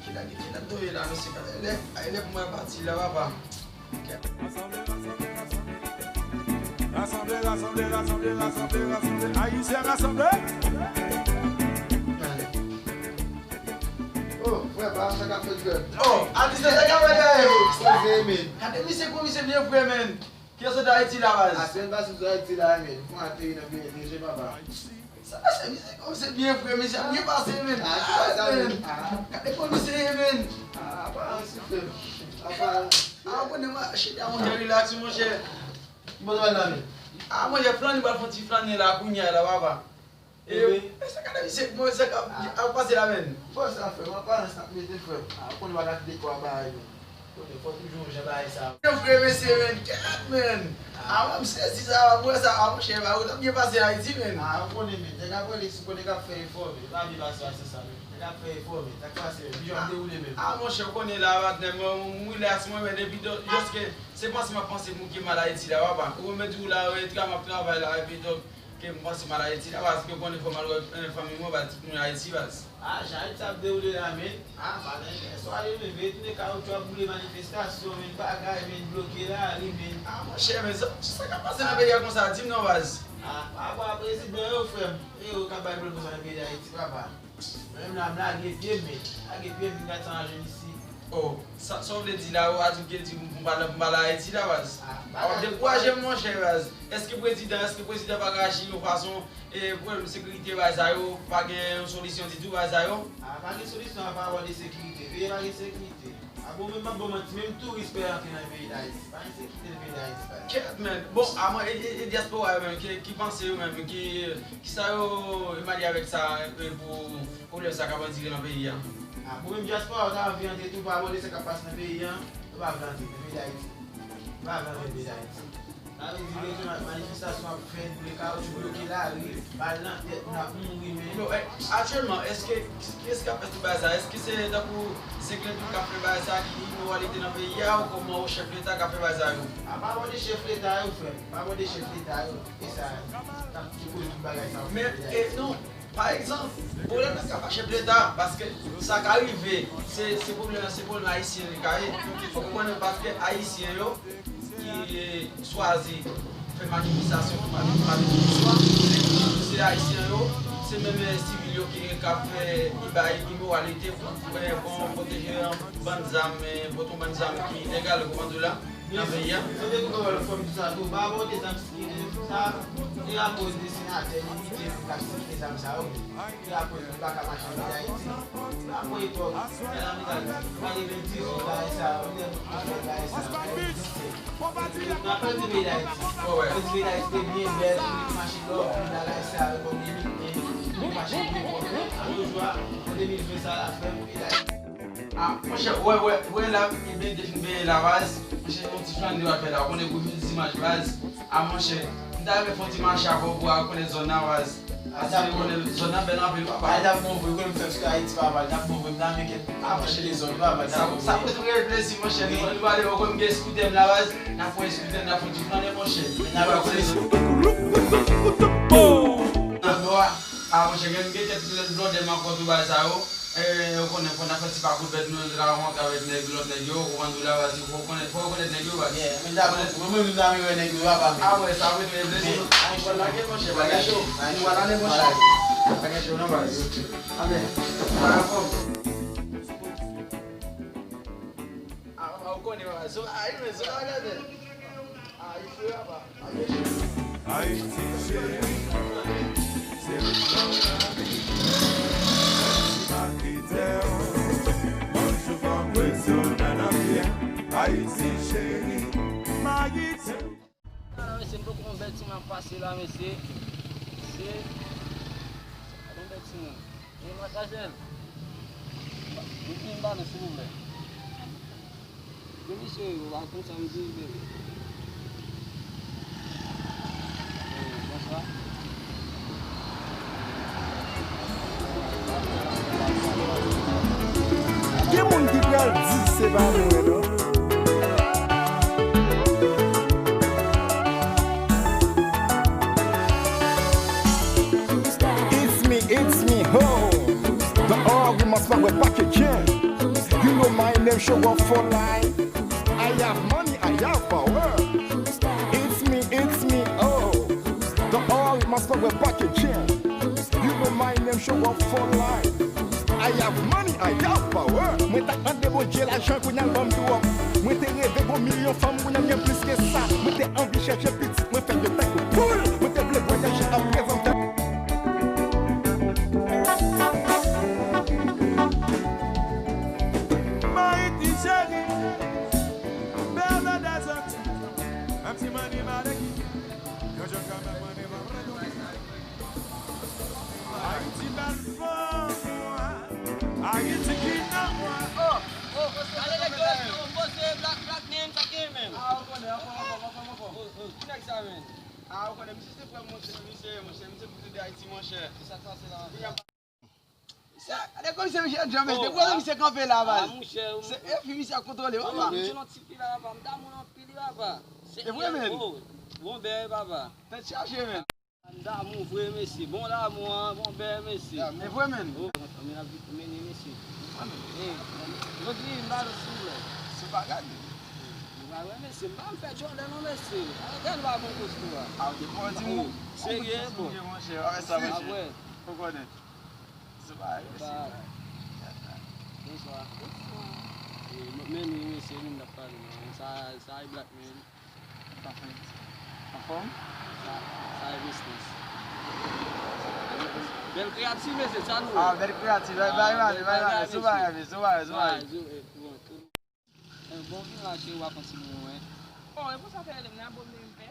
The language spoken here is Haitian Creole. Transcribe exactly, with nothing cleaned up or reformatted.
Kilè, kilè nou ye la, mesye? Lè, lè pou mwen pati la, papa. Rasanble, rasanble, rasanble, rasanble, rasanble, rasanble, rasanble, Ayisyen rasanble. Oh, frè, pa sa k ap fèt, frè. Oh, atis la, sa k ap fèt la, yo? Poze, men. Gade misye, kou misye byen fre, men. Ki sot Ayiti la, baz? Apèn pase sou Ayiti la, men. Fon ateri nan peyi etranje, papa. Sa se misye kòm se byen fre, misye ap byen pase, men. Ah, ki sa, men? Gade kòm misye ye, men. Ah, pa ansi, frè. Apa. Ah, ou konnen mwen chita, monchè, relax, monchè. Ki bò w pral la, men? Ah, monchè, flannen, pral fè yon ti flannen la, kounye a la, papa. E, e sa gade misye, mwen, sa k ap pase la, men. Bon, sa fè, mwen pa nan sa mete, frè. Ah, ou konnen bagay de kwa bagay, men. Konnen fò toujou jan bagay sa. Byen fre, mesye, men. Kèt, men. Ah, mwen, m sezi sa, mwen, sa, ah, monchè, ba, ou t ap byen pase Ayiti, men. Ah, ou konnen, men. Nèg ap rele sou konnen k ap fè efò, men. Pa byen pase, pase sa, men. Nèg ap fè efò, men. Sa k pase, men. Bijo ap dewoule, men. Ah, monchè, ou konnen la, patnè, mwen, m relax, mwen, men, depi, jòske, se panse m ap panse pou ke m al Ayiti la, papa. Ou mwen di w la, e, tra-, m ap travay la, epi, donk, ke m panse m al Ayiti la, paske ou konnen fò m al wè, eh, fanmi mwen, baz, tout moun Ayiti, baz. Ah, jan Ayiti ap dewoule la, men. Ah, pa gen lè sa ale, men, veye tounen kawoutchou ap boule, manifestasyon, men, bagay, men, bloke lari, men. Ah, monchè, men, sa, sa k ap pase nan peyi a konsa, di m non, baz. Ah, pa bò a prezidan yo, frè m. E yo k ap bay pwoblèm konsa nan peyi Dayiti, papa. Mwen menm la, m lage pye m, men. Lage pye m, vin gad sa m ap jwenn isi. Oh, sa, sa w vle di la, ou a di w vle di m, m pa, m pa la Ayiti la, baz. Ah, w ap dekouraje m, monchè, baz. Èske prezidan, èske prezidan pa ka aji yon fason, e, pwoblèm sekirite, bagay sa yo, pa gen yon solisyon ditou, bagay sa yo? Ah, pa gen solisyon apa wè de sekirite. Peyi a pa gen sekirite. Ah, bon, menm m ap ba w manti, menm touris pè antre nan peyi Dayiti. Pa gen sekirite nan peyi Dayiti, pa gen. Kèt, men. Bon, a mwen, e, e, e dyaspora yo menm, ki, ki panse yo menm, ki, kisa yo, yo mande avèk sa, e, pou pwoblèm sa k ap andire nan peyi a? Ah, bon, menm dyaspora yo ta anvi antre tou pa rapò de sa k ap pase nan peyi a, yo pa vle antre nan peyi Dayiti. Yo pa vle antre nan peyi Dayiti. Sa vle di, gen manifestasyon ap fèt, boule kawoutchou, bloke lari, bal nan tèt, moun ap mouri, men. Non, e, aktyèlman, èske, kiyès k ap fè tout bagay sa? Èske se tankou Zenglendo k ap fè bagay sa, ki imoralite nan peyi a, ou kòman, ou chèf leta k ap fè bagay sa yo? A pa pale de chèf leta yo, frè m. Pa pale de chèf leta yo. E sa k ap ki koze tout bagay sa yo. Men, e, non. Pa egzanp, pwoblèm nan se pa chèf leta, paske sa ka rive, se, se pwoblèm, se pwoblèm ayisyen li ka ye. Ou konprann, paske ayisyen yo ki, e, chwazi fè manifestasyon, fè manifestasyon, se, se ayisyen yo, se menm, e, sivil yo ki ka fè, ki bay imoralite pou, e, bon, pwoteje yon bann zam, e, pote yon bann zam ki ilegal, ou konprann la? Nan peyi a. Mwen te kontan wè lòt fwa m di sa tou. Pa rapò de zam sikile sa, e akoz de senatè, depite, moun k ap sikile zam sa yo. E akoz nou pa ka mache nan peyi Dayiti. Akoz epòk, nan mitan ane dizuit bagay sa yo, lè nou fè bagay sa yo, nan peyi Dayiti. Nan peyi Dayiti te byen bèl, nou te mache lòt, bagay sa yo, kòm de lit, nou mache byen pwòp. A nou jwa, an de mil ven sa la fè, peyi Dayiti. Ah, monchè, wè, wè, wè la, e benyen te fin benyen la, baz. Monchè, yon ti flannen w ap fè la, ou konnen gwo vin dimanch, baz. Ah, monchè, m ta renmen fè yon ti mache avè w pou w rekonèt zòn nan, baz. Paske ou konnen zòn nan bèl anpil, papa. Ay, t ap bon vre, ou konnen m fèk sou Ayiti, papa, t ap bon vre, m ta renmen kèt, ah, monchè, lezòn, papa, t ap bon vre. Sa pou nou fè plezi, monchè, nou, nou ale, ou konnen m gen skoutè m la, baz. N ap pran skoutè, n ap fè yon ti flannen, monchè. N ap rekonèt zòn. Ah, monchè, gen, gen kèk lòt blòdè m ankò tou, bagay sa yo. E, ou konnen, fò n ap fè ti pakou bèt nou, nou ta ka rankontre avèk nèg, lòt nèg yo, ou konprann tou la, baz, fò ou konnen, fò ou konnen nèg yo, baz. Yeah, men dakò, mwen menm, m ta renmen wè nèg yo, papa, men. Ah, wè, sa mwen, men, blese, nou pral lage, monchè, bagay cho. Nou pral ale, monchè. Bagay cho, non, baz. Amèn. Bagay fò. Ah, ou konnen, baz. Ay, men, so, gade. Ay, frè, papa. Ayiti cheri, se ou k nan lavi. Si pa kite w, yon jou fò m wè si w nan lavi a. Ayiti cheri, m Ayiti. Ah, mesye, m poko wè yon bèl timoun ap pase la, mesye. Mesye, gade yon bèl timoun. E matrazèl, mete m ba nou, silvouplè. Gen misye, yo pa konn sa m di, bebe. Eh, bonswa. Gen moun ki pral di se pa mwen, non. It's me, it's me, ho. The all we must fuck with. Back again. You know my name, show up for life. I have money, I have power. It's me, it's me, oh. Don't worry, master, we're back again. You know my name, show up for life. I have money, I have power. Mwen t ap mande Bondye lajan, kounye a l ban m tou. Mwen te reve gon milyon fanm, kounye a m gen plis ke sa. Mwen te anvi chèche pitit, mwen fè de tèt poul. Mwen te vle vwayaje, aprezan m t ap Ayiti cheri, bèl nan dèzòd, yon ti mani maleki, yon jòn kanmenm mani pa pran. Ayiti bèl fanm mwen, Ayiti ki nan mwen. Oh, oh, ale nèg yo, yo poze black, black name, sa ki menm? Ah, ou konnen, anfòm, anfòm, anfòm, anfòm. Oh, oh, ki nèg sa, menm? Ah, ou konnen, misye se frè m, monchè, misye, monchè, misye pou tout Ayiti, monchè. Ki sa k pase la? Misye, gade kòm se misye djanm, mesye. Gade kòm misye kanpe la, baz. Ah, monchè, se epi misye ap kontwole, papa. Mwen jwenn yon ti fi la, papa. M damou l anpil, wi, papa. Se vre, men. Oh, bon bèy, papa. Tèt chaje, men. M damou vre, mesye. Bon damou an, bon bèy, mesye. Se vre, men. Oh, men ap vit mennen, mesye. Jodi, m ba nou silvouplè. Se pa gade. M ba wè, mesye. M pa m fè Jordan, non, mesye. Arete nou pa bon koz tou a. Ah, ok, bon, di mwen. Serye, bon. Monchè, wè sa, mesye. Ou konnen. Se pa, se pa. Bonswa. E, men nou, mesye, nou t ap pale, non. Sa, sa e black man. Anfòm? Sa, sa e business. Bèl kreyativ, mesye, sa nou. Ah, bèl kreyativ. Bay, bay, bay, bay, bay, sou bagay, mesye, sou bagay, sou bagay. Bon, vin la, cheri, w ap fè yon ti moman, wi. Oh, e pou sa fè rele m nan, bon, m pè.